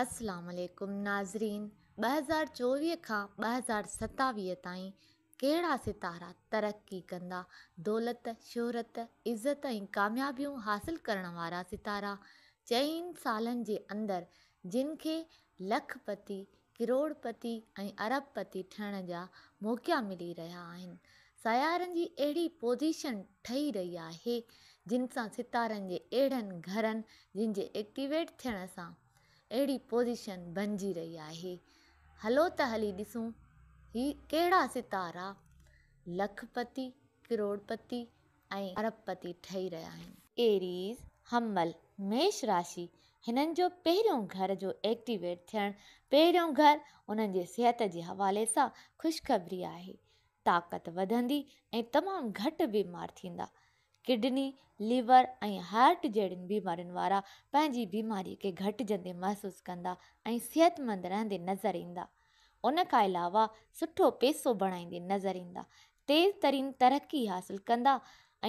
اسلام عليڪم ناظرين 2024 کان 2027 تائين ڪهڙا ستارا ترقي ڪندا دولت شهرت عزت ۽ ڪاميابيون حاصل ڪرڻ وارا ستارا چئن سالن جي اندر جن کي لک پتي ڪروڙ پتي ۽ ارب پتي ٺهڻ جا موقعا ملي رهيا آهن سيارن جي اهڙي پوزيشن ٺهي رهي آهي جن سان ستارن جي اهڙن گهرن جن جي ايڪٽيويٽ ٿيڻ سان اهڙي پوزيشن بنجي رهي آهي. هلو ته هلي ڏسون هي ڪهڙا ستارا لک پتي، ڪروڙ پتي ۽ ارب پتي ٺهي رهيا آهن. ايريز، حمل، ميش راشي، هنن جو پهريون گهر جو ايڪٽيويٽ ٿيڻ، پهريون گهر انهن جي صحت جي حوالي سان خوشخبري آهي. طاقت وڌندي ۽ تمام گهٽ بيمار ٿيندا. ڪڊني، ليور ۽ هارٽ جهڙين بيمارين وارا پنهنجي بيماري کي گهٽجندي محسوس ڪندا ۽ صحتمند رهندي نظر ايندا. ان کان علاوه سٺو پئسو بڻائيندي نظر ايندا. تيز ترين ترقي حاصل ڪندا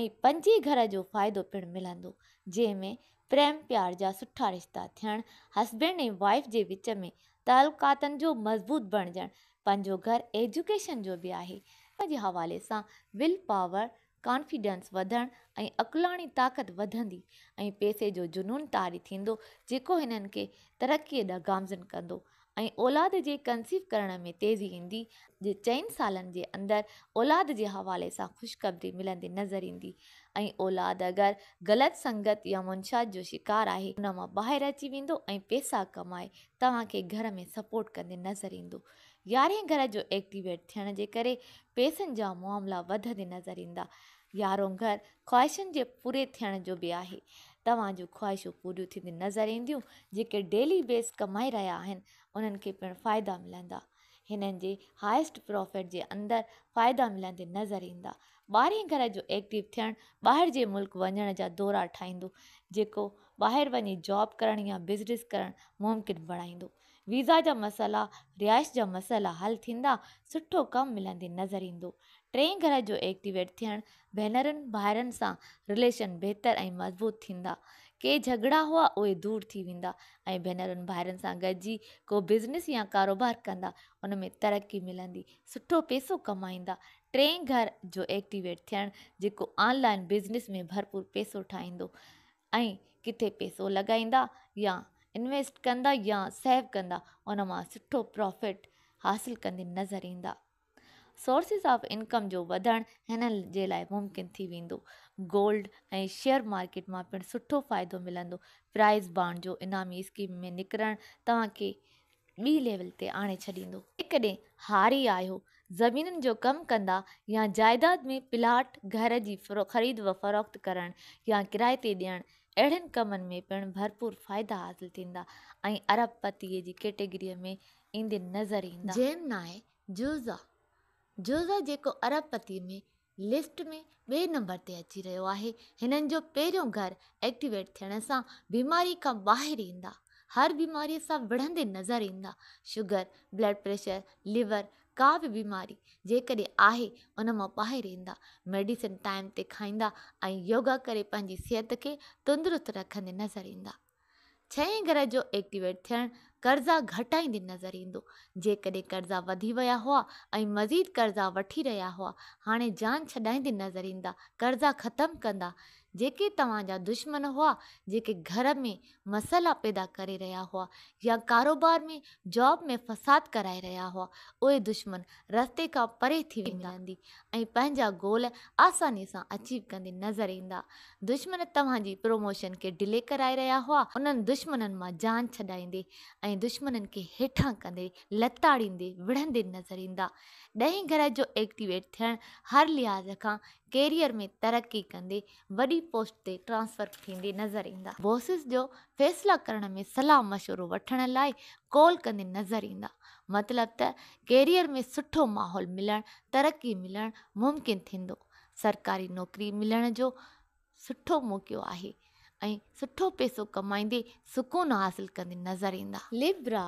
۽ پنجين گهر جو فائدو پڻ ملندو جنهن ۾ پريم پيار جا سٺا رشتا ٿيڻ، هسبينڊ ۽ وائيف جي وچ ۾ تعلقاتن جو مضبوط بڻجڻ، پنهنجو گهر ايجوڪيشن جو به آهي. ان جي حوالي سان will power, confidence وڌڻ ۽ عقلاڻي طاقت وڌندي ۽ پئسي جو جنون طاري ٿيندو جيڪو هنن کي ترقيء ڏانهن گامزن ڪندو ۽ اولاد جي ڪنسيو ڪرڻ ۾ تيزي ايندي، جي چئن سالن جي اندر اولاد جي حوالي سان خوشخبري ملندي نظر ايندي ۽ اولاد اگر غلط سنگت يا منشيات جو شڪار آهي ان مان ٻاهر اچي ويندو ۽ پئسا ڪمائي توهان کي گهر ۾ سپورٽ ڪندي نظر ايندو. يارهين گهر جو ايڪٽيويٽ ٿيڻ جي ڪري پئسن جا معاملا وڌندي نظر ايندا. يارهون گهر خواهشن جي پوري ٿيڻ جو به آهي. توهان جون خواهشون پوريون ٿيندي نظر اينديون. جيڪي ڊيلي بيس ڪمائي رهيا آهن انهن کي پڻ فائدا ملندا. هنن جي هائيسٽ پرافٽ جي اندر فائدا ملندي نظر ايندا. ٻارهين گهر جو ايڪٽو ٿيڻ ٻاهر جي ملڪ وڃڻ جا دورا ٺاهيندو جيڪو ٻاهر وڃي جاب ڪرڻ يا بزنس ڪرڻ ممڪن بڻائيندو. ويزا جا مسئلا، رهائش جا مسئلا حل ٿيندا، سٺو ڪم ملندي نظر ايندو. ٽئين گهر جو ايڪٽيويٽ ٿيڻ، ڀينرن ڀائرن سان رليشن بهتر ۽ مضبوط ٿيندا. ڪي جهڳڙا هئا اهي دور ٿي ويندا ۽ ڀينرن ڀائرن سان گڏجي ڪو بزنس يا ڪاروبار ڪندا ان ۾ ترقي ملندي، سٺو پئسو ڪمائيندا. ٽئين گهر جو ايڪٽيويٽ ٿيڻ جيڪو آن لائين بزنس ۾ ڀرپور پئسو ٺاهيندو ۽ ڪٿي پئسو لڳائيندا يا انويسٽ ڪندا يا سيو ڪندا ان مان سٺو پرافٽ حاصل ڪندي نظر ايندا. سورسز آف انڪم جو وڌڻ هنن جي لاء ممڪن ٿي ويندو. گولڊ ۽ شيئر مارڪيٽ مان پڻ سٺو فائدو ملندو. پرائز بانڊ جو انعامي اسڪيم ۾ نڪرڻ توهان کي ٻي ليول تي آڻي ڇڏيندو. جيڪڏهن هاري آهيو، زمينن جو ڪم ڪندا يا جائيداد ۾ پلاٽ، گهر جي خريد و فروخت ڪرڻ يا ڪرائي تي ڏيڻ اهڙن ڪمن ۾ پڻ ڀرپور فائدا حاصل ٿيندا ۽ ارب پتيء جي ڪيٽيگريء ۾ ايندي نظر ايندا. جيمنائي جوزا، جوزا جيڪو ارب پتي ۾ لسٽ ۾ ٻئي نمبر تي اچي رهيو آهي، هنن جو پهريون گهر ايڪٽيويٽ ٿيڻ سان بيماري کان ٻاهر ايندا، هر بيماري سان وڙهندي نظر ايندا، شگر، بلڊ پريشر، ليور، ڪا به بيماري جيڪڏهن آهي ان مان ٻاهر ايندا، ميڊيسن ٽائيم تي کائيندا ۽ يوگا ڪري پنهنجي صحت کي تندرست رکندي نظر ايندا. ڇهين گرهه جو ايڪٽيويٽ ٿيڻ قرضا گهٽائيندي نظر ايندو. جيڪڏهن قرضا وڌي ويا هئا ۽ مزيد قرضا وٺي رهيا هئا، هاڻي جان ڇڏائيندي نظر ايندا، قرضا ختم ڪندا. جيڪي توهان جا دشمن هئا، جيڪي گهر ۾ مسئلا پيدا ڪري رهيا هئا يا ڪاروبار ۾ جاب ۾ فساد ڪرائي رهيا هئا، اهي دشمن رستي کان پري ٿي ويندا ۽ پنهنجا گول آساني سان اچيو ڪندي نظر ايندا. دشمن توهان جي پروموشن کي ڊلي ڪرائي رهيا هئا، انهن دشمنن مان جان ڇڏائيندي ۽ دشمنن کي هيٺان ڪندي، لتاڙيندي، وڙهندي نظر ايندا. ڏهين گرهه جو ايڪٽيويٽ ٿيڻ هر لحاظ کان ڪيريئر ۾ ترقي ڪندي وڏي پوسٽ تي ٽرانسفر ٿيندي نظر ايندا. بوسز جو فيصلا ڪرڻ ۾ صلاح مشورو وٺڻ لاء ڪال ڪندي نظر ايندا. مطلب ته ڪيريئر ۾ سٺو ماحول ملڻ، ترقي ملڻ ممڪن ٿيندو. سرڪاري نوڪري ملڻ جو سٺو موقعو آهي ۽ سٺو پئسو ڪمائيندي سڪون حاصل ڪندي نظر ايندا. لبرا،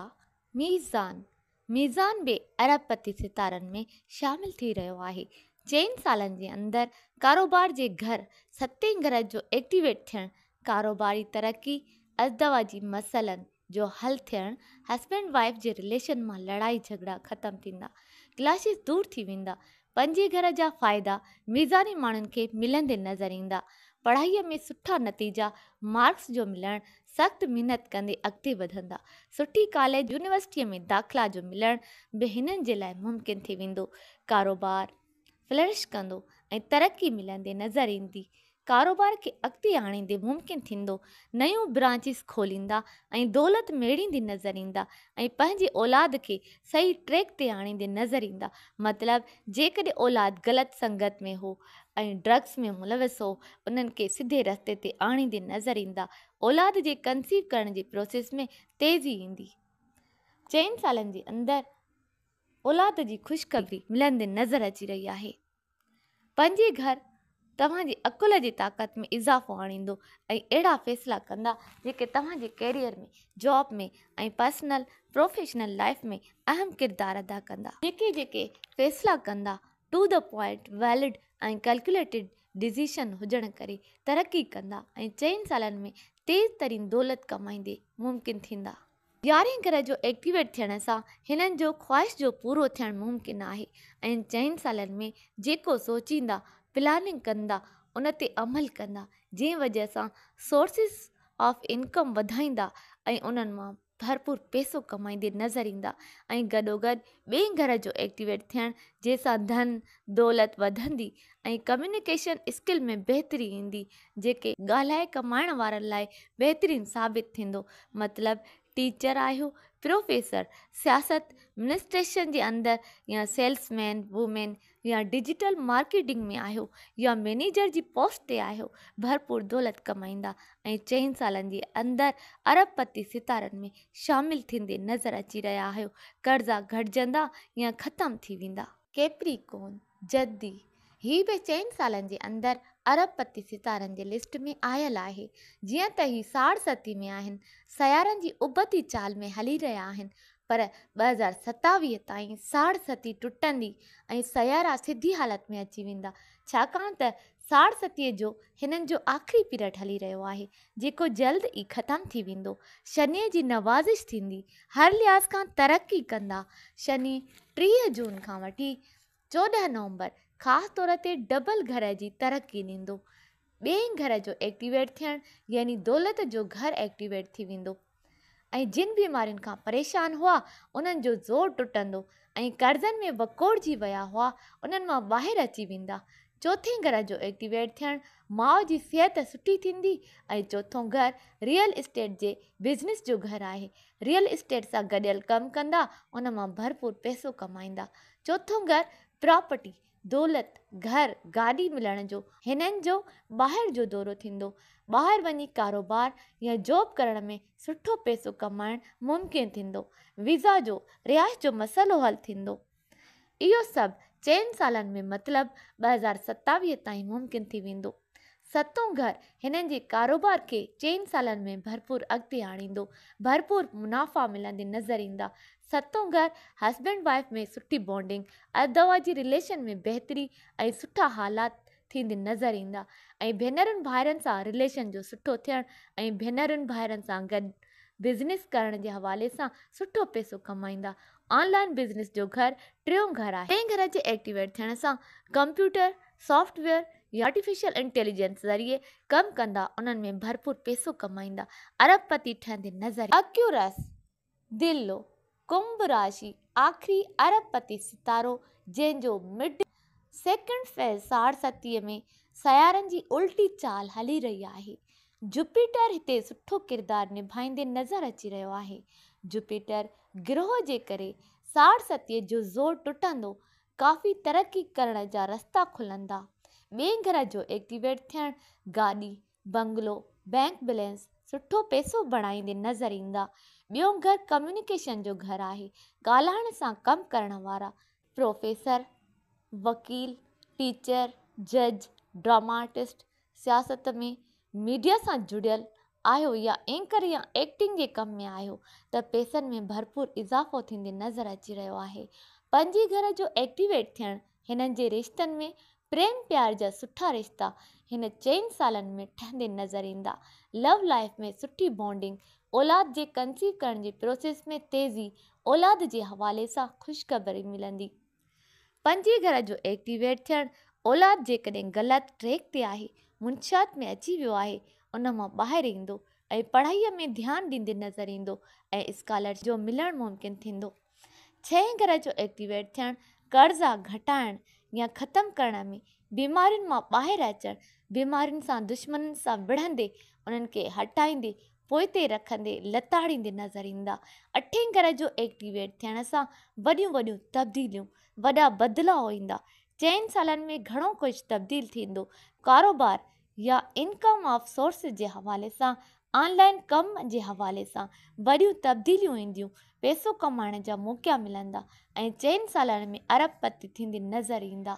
ميزان، ميزان به ارب پتي ستارن ۾ شامل ٿي رهيو آهي. چئن سالن جي اندر ڪاروبار جي گهر ستين گرهه جو ايڪٽيويٽ ٿيڻ، ڪاروباري ترقي، ازدواجي مسئلن جو حل ٿيڻ، هسبينڊ وائيف جي رليشن مان لڙائي جهڳڙا ختم ٿيندا، ڪلاشز دور ٿي ويندا، پنجين گهر جا فائدا ميزاني ماڻهن کي ملندي نظر ايندا، پڙهائيء ۾ سٺا نتيجا، مارڪس جو ملڻ، سخت محنت ڪندي اڳتي وڌندا، سٺي ڪاليج يونيورسٽيء ۾ داخلا جو ملڻ به هنن جي لاء ممڪن ٿي ويندو، ڪاروبار فلرش ڪندو ۽ ترقي ملندي نظر ايندي، ڪاروبار کي اڳتي آڻيندي ممڪن ٿيندو، نيون برانچز کوليندا ۽ دولت ميڙيندي نظر ايندا ۽ پنهنجي اولاد کي صحيح ٽريڪ تي آڻيندي نظر ايندا، مطلب جيڪڏهن اولاد غلط سنگت ۾ هو ۽ ڊرگس ۾ ملوث هو انهن کي سڌي رستي تي آڻيندي نظر ايندا، اولاد جي ڪنسيو ڪرڻ جي پروسيس ۾ تيزي ايندي. چئن سالن جي اندر اولاد جي خوشخبري ملندي نظر اچي رهي آهي. پنهنجي گهر توهان جي عقل جي طاقت ۾ اضافو آڻيندو ۽ اهڙا فيصلا ڪندا جيڪي توهان جي career ۾، job ۾ ۽ personal professional life ۾ اهم ڪردار ادا ڪندا. جيڪي جيڪي فيصلا ڪندا to the point, valid ۽ calculated decision هجڻ ڪري ترقي ڪندا ۽ چئن سالن ۾ تيز ترين دولت ڪمائيندي ممڪن ٿيندا. يارهين گرهه جو ايڪٽيويٽ ٿيڻ سان هنن جو خواهش جو پورو ٿيڻ ممڪن آهي ۽ چئن سالن ۾ جيڪو سوچيندا، پلاننگ ڪندا ان تي عمل ڪندا جنهن وجه سان سورسز آف انڪم وڌائيندا ۽ انهن مان ڀرپور پئسو ڪمائيندي نظر ايندا ۽ گڏوگڏ ٻئين گرهه جو ايڪٽيويٽ ٿيڻ جنهن سان ڌن دولت وڌندي ۽ ڪميونيڪيشن اسڪل ۾ بهتري ايندي جيڪي ڳالهائي ڪمائڻ وارن لاء بهترين ثابت ٿيندو مطلب ٽيچر آهيو، پروفيسر، سياست، منسٽريشن جي اندر يا سيلز مين، وومين يا ڊجيٽل مارڪيٽنگ ۾ آهيو يا مئنيجر جي پوسٽ تي آهيو ڀرپور دولت ڪمائيندا ۽ چئن سالن جي اندر ارب پتي ستارن ۾ شامل ٿيندي نظر اچي رهيا آهيو قرضا گهٽجندا يا ختم ٿي ويندا. ڪيپريڪون، جدي، هي به چئن سالن جي اندر ارب پتي ستارن جي لسٽ ۾ آيل آهي. جيئن ته هي ساڙ ستي ۾ آهن، سيارن جي ابتي چال ۾ هلي رهيا آهن، پر 2027 تائين ساڙ ستي ٽٽندي ۽ سيارا سڌي حالت ۾ اچي ويندا، ڇاڪاڻ ته ساڙ ستيء جو هنن جو آخري پيريڊ هلي رهيو آهي، جيڪو جلد ئي ختم ٿي ويندو. شنيء جي نوازش ٿيندي، هر لحاظ کان ترقي ڪندا. شني 30 جون کان وٺي 14 نومبر خاص طور تي ڊبل گهر جي ترقي ڏيندو. ٻئين گهر جو ايڪٽيويٽ ٿيڻ يعني دولت جو گهر ايڪٽيويٽ ٿي ويندو. ۽ جن بيمارين کان پريشان هئا انهن جو زور ٽٽندو ۽ قرضن ۾ وڪوڙجي ويا هئا انهن مان ٻاهر اچي ويندا. چوٿين گهر جو ايڪٽيويٽ ٿيڻ ماء جي صحت سٺي ٿيندي ۽ چوٿون گهر ريئل اسٽيٽ جي بزنس جو گهر آهي. ريئل اسٽيٽ سان گڏيل ڪم ڪندا ان مان ڀرپور پئسو ڪمائيندا. چوٿون گهر پراپرٽي دولت، گهر، گاڏي ملڻ جو هنن جو ٻاهر جو دورو ٿيندو. ٻاهر وڃي ڪاروبار يا جاب ڪرڻ ۾ سٺو پئسو ڪمائڻ ممڪن ٿيندو. ويزا جو، رهائش جو مسئلو حل ٿيندو. اهو سڀ چئن سالن ۾ مطلب 2027 تائين ممڪن ٿي ويندو. ستون گهر هنن جي ڪاروبار کي چئن سالن ۾ ڀرپور اڳتي آڻيندو، ڀرپور منافع ملندي نظر ايندا. ستون گهر هسبينڊ وائيف ۾ سٺي بانڊنگ، ازدواجي رليشن ۾ بهتري ۽ سٺا حالات ٿيندي نظر ايندا ۽ ڀينرن ڀائرن سان رليشن جو سٺو ٿيڻ ۽ ڀينرن ڀائرن سان گڏ بزنس ڪرڻ جي حوالي سان سٺو پئسو ڪمائيندا. آن لائين بزنس جو گهر ٽيون گهر آهي. ٽئين گهر جي ايڪٽيويٽ ٿيڻ سان ڪمپيوٽر، سافٽ ويئر يا آرٽيفيشل انٽيليجنس ذريعي ڪم ڪندا انهن ۾ ڀرپور پئسو ڪمائيندا ارب پتي ٺهندي نظر ايندا. اڪيورس، دلو، ڪنڀ راشي آخري ارب پتي ستارو جنهن جو مڊ سيڪنڊ فيز ساڙ ستيء ۾ سيارن جي الٽي چال هلي رهي آهي. جوپيٽر هتي سٺو ڪردار نڀائيندي نظر اچي رهيو آهي. جوپيٽر گرهه جي ڪري ساڙ ستيء جو زور ٽٽندو ڪافي ترقي ڪرڻ جا رستا کلندا. ٻئي گهر جو ايڪٽيويٽ ٿيڻ، گاڏي، بنگلو، بئنڪ بيلنس، سٺو پئسو بڻائيندي نظر ايندا. ٻيو گهر ڪميونيڪيشن جو گهر آهي. ڳالهائڻ سان ڪم ڪرڻ وارا، پروفيسر، وڪيل، ٽيچر، جج، ڊراما آرٽسٽ، سياست ۾، ميڊيا سان جڙيل آهيو يا اينڪر يا ايڪٽنگ جي ڪم ۾ آهيو ته پئسن ۾ ڀرپور اضافو ٿيندي نظر اچي رهيو آهي. پنجين گهر جو ايڪٽيويٽ ٿيڻ هنن جي رشتن ۾ پريم پيار جا سٺا رشتا هن چئن سالن ۾ ٺهندي نظر ايندا. لو لائيف ۾ سٺي بانڊنگ، اولاد جي ڪنسيو ڪرڻ جي پروسيس ۾ تيزي، اولاد جي حوالي سان خوشخبري ملندي. پنجين گهر جو ايڪٽيويٽ ٿيڻ، اولاد جيڪڏهن غلط ٽريڪ تي آهي، منشيات ۾ اچي ويو آهي، ان مان ٻاهر ايندو ۽ پڙهائي ۾ ڌيان ڏيندي نظر ايندو ۽ اسڪالرشپ جو ملڻ ممڪن ٿيندو. ڇهين گهر جو ايڪٽيويٽ ٿيڻ، قرضا گهٽائڻ يا ختم ڪرڻ ۾، بيمارين مان ٻاهر اچڻ، بيمارين سان دشمنن سان وڙهندي، انهن کي هٽائيندي، پوئتي رکندي، لتاڙيندي نظر ايندا. اٺين گهر جو ايڪٽيويٽ ٿيڻ سان وڏيون وڏيون تبديليون، وڏا بدلاء ايندا. چئن سالن ۾ گهڻو ڪجهه تبديل ٿيندو. ڪاروبار يا انڪم آف سورسز جي حوالي سان، آن لائن ڪم جي حوالي سان وڏيون تبديليون اينديون، پئسو ڪمائڻ جا موقعا ملندا ۽ چئن سالن ۾ ارب پتي ٿيندي نظر ايندا.